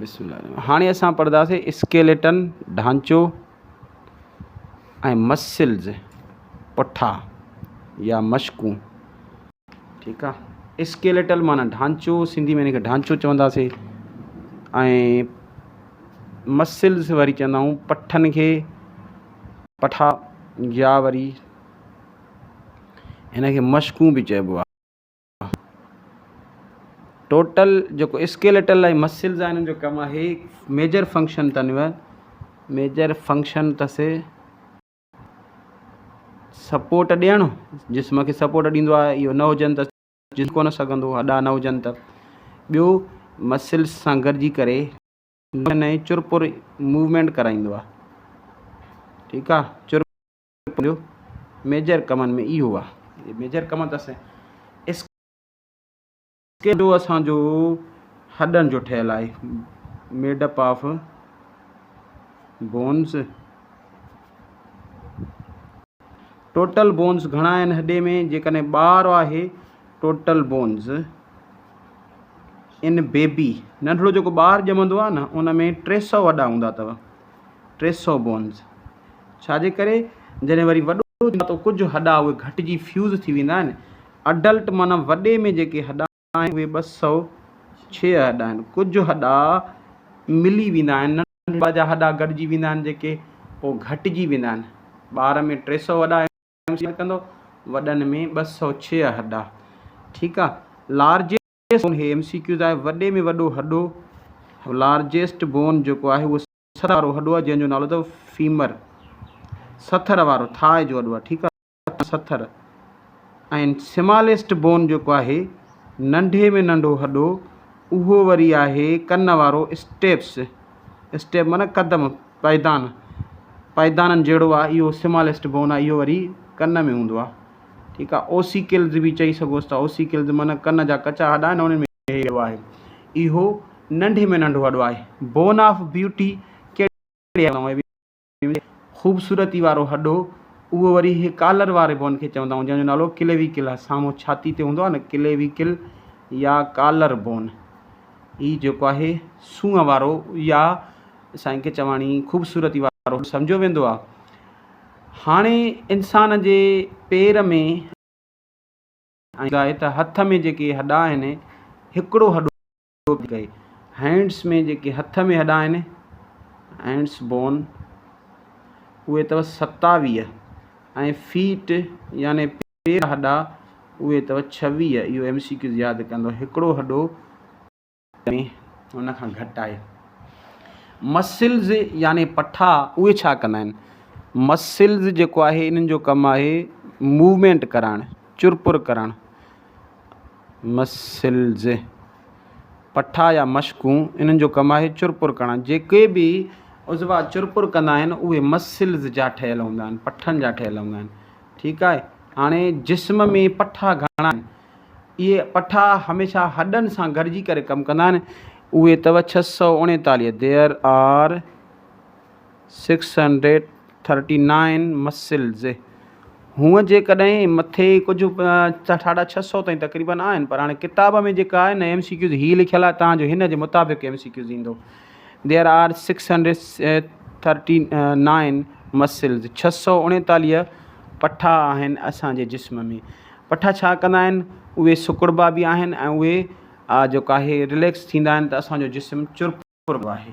بسم الله هاڻي اسان پڙهنداسين اسڪيليٽن ڍانچو ۽ مسلز پٺا يا مشڪون ٺيڪ آ اسڪيليٽل معنی ڍانچو سنڌي ۾ ان کي ڍانچو چونداسين ۽ مسلز وري چوندا آهيون پٺن کي پٺا يا وري هن کي مشڪون به چئبو آهي ٽوٽل جيڪو اسڪيليٽل ۽ مسلز آهن ان جو ڪم آهي ميجر فنڪشن اٿن ميجر فنڪشن اٿس سپورٽ ڏيڻ جسم کي سپورٽ ڏيندو آهي اهو نه هجن ته جسم ڪونه سگهندو هڏا نه هجن ته ٻيو مسلز سان گڏجي ڪري نئين چرپر موومينٽ ڪرائيندو آهي ٺيڪ آهي چر جو ميجر ڪمن ۾ اهو آهي ميجر ڪم اٿس اسڪيلو اسان جو هڏن جو ٺهيل آهي made up of bones total bones گهڻا آهن هڏي ۾ جيڪڏهن ٻار آهي ٽوٽل بونز ان بيبي ننڍڙو جيڪو ٻار ڄمندو آهي نه ان ۾ 300 هڏا هوندا اٿو 300 بونز ڇا جي ڪري جڏهن وري وڏو ٿيندو آهي ته ڪجهه هڏا اهي گهٽجي فيوز ٿي ويندا آهن. اڊلٽ معنيٰ وڏي ۾ جيڪي هڏا آهن اهي 206 هڏا آهن. ڪجهه هڏا ملي ويندا آهن ننڍڙي ٻار جا هڏا گڏجي ويندا آهن جيڪي پوء گهٽجي ويندا آهن. ٻار ۾ 300 هڏا ايم سي ڪندو وڏن ۾ 206 هڏا ٺيڪ آهي. لارجيسٽ بون هي ايم سي ڪيوز آهي وڏي ۾ وڏو هڏو لارجيسٽ بون جيڪو آهي اهو سٿر وارو هڏو آهي جنهن جو نالو اٿو فيمر سٿر وارو ٿاء جو هڏو آهي ٺيڪ آهي سٿر ۽ سماليسٽ بون جيڪو آهي ننڍي ۾ ننڍو هڏو اهو وري آهي ڪن وارو اسٽيپس اسٽيپ معنی قدم پائدان پائدانن جهڙو آهي اهو سماليسٽ بون آهي اهو وري ڪن ۾ هوندو آهي ٺيڪ آهي اوسيڪلز به چئي سگهوس ٿا اوسيڪلز معنی ڪن جا ڪچا هڏا آهن انهن ۾ هڏو آهي. اهو ننڍي ۾ ننڍو هڏو آهي. بون آف بيوٽي ڪهڙي آهي؟ خوبصورتي وارو هڏو اهو وري هي ڪالر واري بون کي چوندا آهيون جنهن جو نالو ڪليويڪل آهي سامهون ڇاتي تي هوندو آهي نه ڪليويڪل يا ڪالر بون هي جيڪو آهي سونهن وارو يا سائين کي چواڻي خوبصورتي وارو سمجهيو ويندو آهي هاڻي انسان جي پير ۾ آهي ته هٿ ۾ جيڪي هڏا آهن هڪڙو هڏو ڪئي هينڊس ۾ جيڪي هٿ ۾ هڏا آهن هينڊس بون اهي اٿو 27 ۽ فيٽ يعني پير هڏا اهي اٿو 26 اهو ايم سي ڪيوز ياد ڪندو هڪڙو هڏو ۾ ان کان گهٽ آهي. مسلز يعني پٺا اهي ڇا ڪندا آهن؟ مسلز جيڪو آهي انهن جو ڪم آهي موومينٽ ڪرائڻ چرپر ڪرڻ مسلز پٺا يا مشڪون انهن جو ڪم آهي چرپر ڪرڻ جيڪي به عضوا چرپر ڪندا آهن اهي مسلز جا ٺهيل هوندا آهن پٺن جا ٺهيل هوندا آهن ٺيڪ آهي هاڻي جسم ۾ پٺا گهڻا آهن اهي پٺا هميشه هڏن سان گڏجي ڪري ڪم ڪندا آهن. اهي اٿو 639، There are 639 muscles. هونء جيڪڏهن مٿي ڪجهه ساڍا ڇهه سئو تائين تقريبن آهن پر هاڻي ڪتاب ۾ جيڪا آهي نه ايم سي ڪيوز هي لکيل آهي تان جو هن جي مطابق ايم سي ڪيوز ايندو. There are 639 muscles، 639 پٺا آهن اسان جي جسم ۾. پٺا ڇا ڪندا آهن اهي سڪڙبا به آهن ۽ اهي جيڪو آهي رليڪس ٿيندا آهن ته اسان جو جسم چرپر آهي.